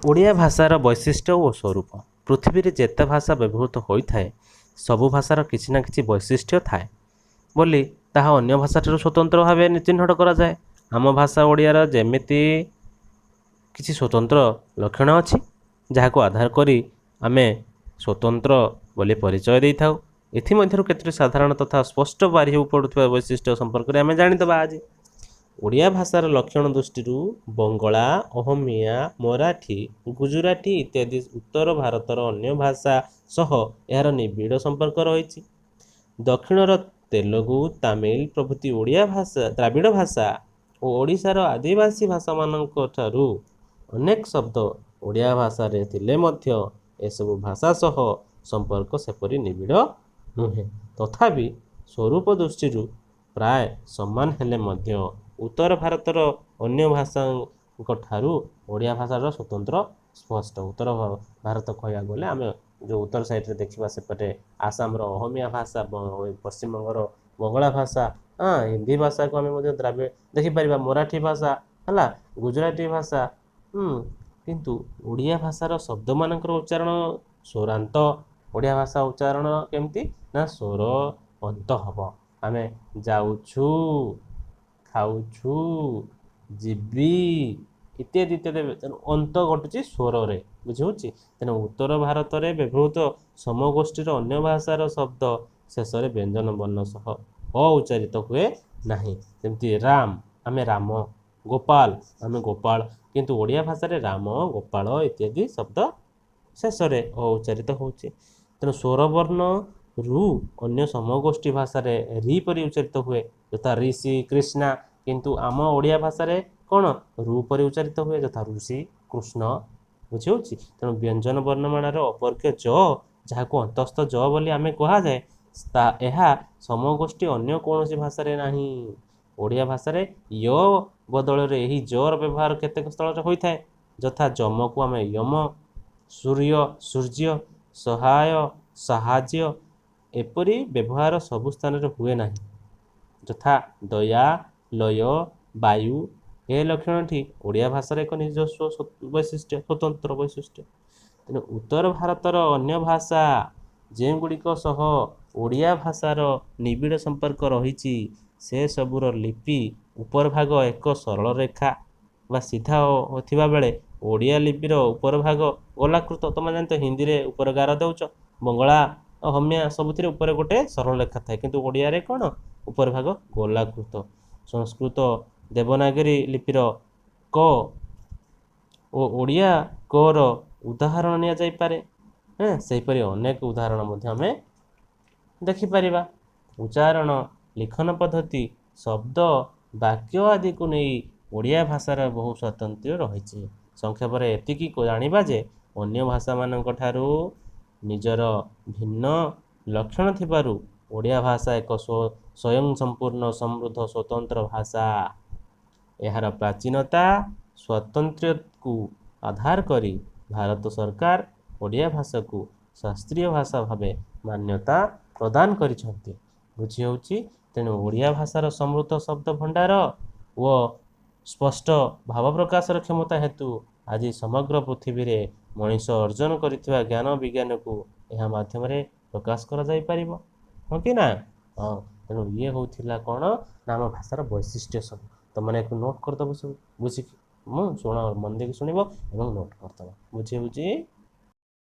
ଓଡ଼ିଆ ଭାଷାର ବୈଶିଷ୍ଟ୍ୟ ଓ ସ୍ୱରୂପ। ପୃଥିବୀରେ ଯେତେ ଭାଷା ବ୍ୟବହୃତ ହୋଇଥାଏ, ସବୁ ଭାଷାର କିଛି ନା କିଛି ବୈଶିଷ୍ଟ୍ୟ ଥାଏ ବୋଲି ତାହା ଅନ୍ୟ ଭାଷାଠାରୁ ସ୍ୱତନ୍ତ୍ର ଭାବେ ଚିହ୍ନଟ କରାଯାଏ। ଆମ ଭାଷା ଓଡ଼ିଆର ଯେମିତି କିଛି ସ୍ୱତନ୍ତ୍ର ଲକ୍ଷଣ ଅଛି, ଯାହାକୁ ଆଧାର କରି ଆମେ ସ୍ୱତନ୍ତ୍ର ବୋଲି ପରିଚୟ ଦେଇଥାଉ। ଏଥିମଧ୍ୟରୁ କେତୋଟି ସାଧାରଣ ତଥା ସ୍ପଷ୍ଟ ବାରି ହେଉ ପଡ଼ୁଥିବା ବୈଶିଷ୍ଟ୍ୟ ସମ୍ପର୍କରେ ଆମେ ଜାଣିଦେବା ଆଜି। ଓଡ଼ିଆ ଭାଷାର ଲକ୍ଷଣ ଦୃଷ୍ଟିରୁ ବଙ୍ଗଳା, ଅହମିଆ, ମରାଠୀ, ଗୁଜୁରାଟୀ ଇତ୍ୟାଦି ଉତ୍ତର ଭାରତର ଅନ୍ୟ ଭାଷା ସହ ଏହାର ନିବିଡ଼ ସମ୍ପର୍କ ରହିଛି। ଦକ୍ଷିଣର ତେଲୁଗୁ, ତାମିଲ ପ୍ରଭୃତି ଓଡ଼ିଆ ଭାଷା ଦ୍ରାବିଡ଼ ଭାଷା ଓ ଓଡ଼ିଶାର ଆଦିବାସୀ ଭାଷାମାନଙ୍କ ଠାରୁ ଅନେକ ଶବ୍ଦ ଓଡ଼ିଆ ଭାଷାରେ ଥିଲେ ମଧ୍ୟ ଏସବୁ ଭାଷା ସହ ସମ୍ପର୍କ ସେପରି ନିବିଡ଼ ନୁହେଁ। ତଥାପି ସ୍ୱରୂପ ଦୃଷ୍ଟିରୁ ପ୍ରାୟ ସମାନ ହେଲେ ମଧ୍ୟ ଉତ୍ତର ଭାରତର ଅନ୍ୟ ଭାଷାଙ୍କ ଠାରୁ ଓଡ଼ିଆ ଭାଷାର ସ୍ୱତନ୍ତ୍ର ସ୍ପଷ୍ଟ। ଉତ୍ତର ଭାରତ କହିବାକୁ ଗଲେ ଆମେ ଯେଉଁ ଉତ୍ତର ସାଇଡ଼ରେ ଦେଖିବା, ସେପଟେ ଆସାମର ଅହମିଆ ଭାଷା, ପଶ୍ଚିମବଙ୍ଗର ବଙ୍ଗଳା ଭାଷା, ହଁ, ହିନ୍ଦୀ ଭାଷାକୁ ଆମେ ମଧ୍ୟ ଦ୍ରାବିଡ଼ ଦେଖିପାରିବା, ମରାଠୀ ଭାଷା ହେଲା, ଗୁଜୁରାଟୀ ଭାଷା। କିନ୍ତୁ ଓଡ଼ିଆ ଭାଷାର ଶବ୍ଦମାନଙ୍କର ଉଚ୍ଚାରଣ ସ୍ୱରାନ୍ତ। ଓଡ଼ିଆ ଭାଷା ଉଚ୍ଚାରଣ କେମିତି ନା ସ୍ୱର ଅନ୍ତ ହବ। ଆମେ ଯାଉଛୁ, ଖାଉଛୁ, ଯିବି ଇତ୍ୟାଦି ଇତ୍ୟାଦି, ତେଣୁ ଅନ୍ତ ଘଟୁଛି ସ୍ୱରରେ। ବୁଝି ହେଉଛି? ତେଣୁ ଉତ୍ତର ଭାରତରେ ବ୍ୟବହୃତ ସମଗୋଷ୍ଠୀର ଅନ୍ୟ ଭାଷାର ଶବ୍ଦ ଶେଷରେ ବ୍ୟଞ୍ଜନ ବର୍ଣ୍ଣ ସହ ଅ ଉଚ୍ଚାରିତ ହୁଏ ନାହିଁ। ଯେମିତି ରାମ, ଆମେ ରାମ, ଗୋପାଲ, ଆମେ ଗୋପାଳ। କିନ୍ତୁ ଓଡ଼ିଆ ଭାଷାରେ ରାମ, ଗୋପାଳ ଇତ୍ୟାଦି ଶବ୍ଦ ଶେଷରେ ଅ ଉଚ୍ଚାରିତ ହେଉଛି। ତେଣୁ ସ୍ୱରବର୍ଣ୍ଣ ରୁ ଅନ୍ୟ ସମଗୋଷ୍ଠୀ ଭାଷାରେ ରି ପରି ଉଚ୍ଚାରିତ ହୁଏ, ଯଥା ଋଷି, କୃଷ୍ଣା। କିନ୍ତୁ ଆମ ଓଡ଼ିଆ ଭାଷାରେ କ'ଣ ରୁ ପରି ଉଚ୍ଚାରିତ ହୁଏ, ଯଥା ଋଷି, କୃଷ୍ଣ। ବୁଝିହେଉଛି? ତେଣୁ ବ୍ୟଞ୍ଜନ ବର୍ଣ୍ଣମାଳାର ଅପର୍କ୍ୟ ଜ, ଯାହାକୁ ଅନ୍ତସ୍ଥ ଜ ବୋଲି ଆମେ କୁହାଯାଏ, ତା ଏହା ସମଗୋଷ୍ଠୀ ଅନ୍ୟ କୌଣସି ଭାଷାରେ ନାହିଁ। ଓଡ଼ିଆ ଭାଷାରେ ୟ ବଦଳରେ ଏହି ଜର ବ୍ୟବହାର କେତେକ ସ୍ଥଳରେ ହୋଇଥାଏ, ଯଥା ଯମକୁ ଆମେ ୟମ, ସୂର୍ଯ୍ୟ ସୂର୍ଯ୍ୟ, ସହାୟ ସାହାଯ୍ୟ। ଏପରି ବ୍ୟବହାର ସବୁ ସ୍ଥାନରେ ହୁଏ ନାହିଁ, ଯଥା ଦୟା, ଲୟ, ବାୟୁ। ଏ ଲକ୍ଷଣଟି ଓଡ଼ିଆ ଭାଷାର ଏକ ନିଜସ୍ୱ ବୈଶିଷ୍ଟ୍ୟ, ସ୍ୱତନ୍ତ୍ର ବୈଶିଷ୍ଟ୍ୟ। ତେଣୁ ଉତ୍ତର ଭାରତର ଅନ୍ୟ ଭାଷା ଯେଉଁଗୁଡ଼ିକ ସହ ଓଡ଼ିଆ ଭାଷାର ନିବିଡ଼ ସମ୍ପର୍କ ରହିଛି, ସେସବୁର ଲିପି ଉପର ଭାଗ ଏକ ସରଳ ରେଖା ବା ସିଧା ଥିବାବେଳେ ଓଡ଼ିଆ ଲିପିର ଉପର ଭାଗ ଗୋଲାକୃତ। ତମେ ଜାଣିଛ, ହିନ୍ଦୀରେ ଉପରେ ଗାର ଦେଉଛ, ବଙ୍ଗଳା, ଅହମିଆ ସବୁଥିରେ ଉପରେ ଗୋଟେ ସରଳ ରେଖା ଥାଏ। କିନ୍ତୁ ଓଡ଼ିଆରେ କ'ଣ ଉପର ଭାଗ ଗୋଲାକୃତ। ସଂସ୍କୃତ ଦେବନାଗରୀ ଲିପିର କ ଓ ଓଡ଼ିଆ କର ଉଦାହରଣ ନିଆଯାଇପାରେ। ସେହିପରି ଅନେକ ଉଦାହରଣ ମଧ୍ୟ ଆମେ ଦେଖିପାରିବା। ଉଚ୍ଚାରଣ, ଲିଖନ ପଦ୍ଧତି, ଶବ୍ଦ, ବାକ୍ୟ ଆଦିକୁ ନେଇ ଓଡ଼ିଆ ଭାଷାର ବହୁ ସ୍ୱାତନ୍ତ୍ର୍ୟ ରହିଛି। ସଂକ୍ଷେପରେ ଏତିକି ଜାଣିବା ଯେ ଅନ୍ୟ ଭାଷାମାନଙ୍କ ଠାରୁ ନିଜର ଭିନ୍ନ ଲକ୍ଷଣ ଥିବାରୁ ଓଡ଼ିଆ ଭାଷା ଏକ ସ୍ୱୟଂ ସମ୍ପୂର୍ଣ୍ଣ, ସମୃଦ୍ଧ, ସ୍ୱତନ୍ତ୍ର ଭାଷା। ଏହାର ପ୍ରାଚୀନତା, ସ୍ୱାତନ୍ତ୍ର୍ୟକୁ ଆଧାର କରି ଭାରତ ସରକାର ଓଡ଼ିଆ ଭାଷାକୁ ଶାସ୍ତ୍ରୀୟ ଭାଷା ଭାବେ ମାନ୍ୟତା ପ୍ରଦାନ କରିଛନ୍ତି। ବୁଝି ହେଉଛି? ତେଣୁ ଓଡ଼ିଆ ଭାଷାର ସମୃଦ୍ଧ ଶବ୍ଦ ଭଣ୍ଡାର ଓ ସ୍ପଷ୍ଟ ଭାବ ପ୍ରକାଶର କ୍ଷମତା ହେତୁ ଆଜି ସମଗ୍ର ପୃଥିବୀରେ ମଣିଷ ଅର୍ଜନ କରିଥିବା ଜ୍ଞାନ ବିଜ୍ଞାନକୁ ଏହା ମାଧ୍ୟମରେ ପ୍ରକାଶ କରାଯାଇପାରିବ। ହଁ କି ନା? ହଁ। ତେଣୁ ଇଏ ହେଉଥିଲା କ'ଣ ନା ଆମ ଭାଷାର ବୈଶିଷ୍ଟ୍ୟ ସବୁ। ତୁମମାନେ ଏକୁ ନୋଟ୍ କରିଦେବ ସବୁ ବୁଝିକି। ମୁଁ ଶୁଣ, ମନ ଦେଇକି ଶୁଣିବ ଏବଂ ନୋଟ୍ କରିଦେବ। ବୁଝି ହେଉଛି?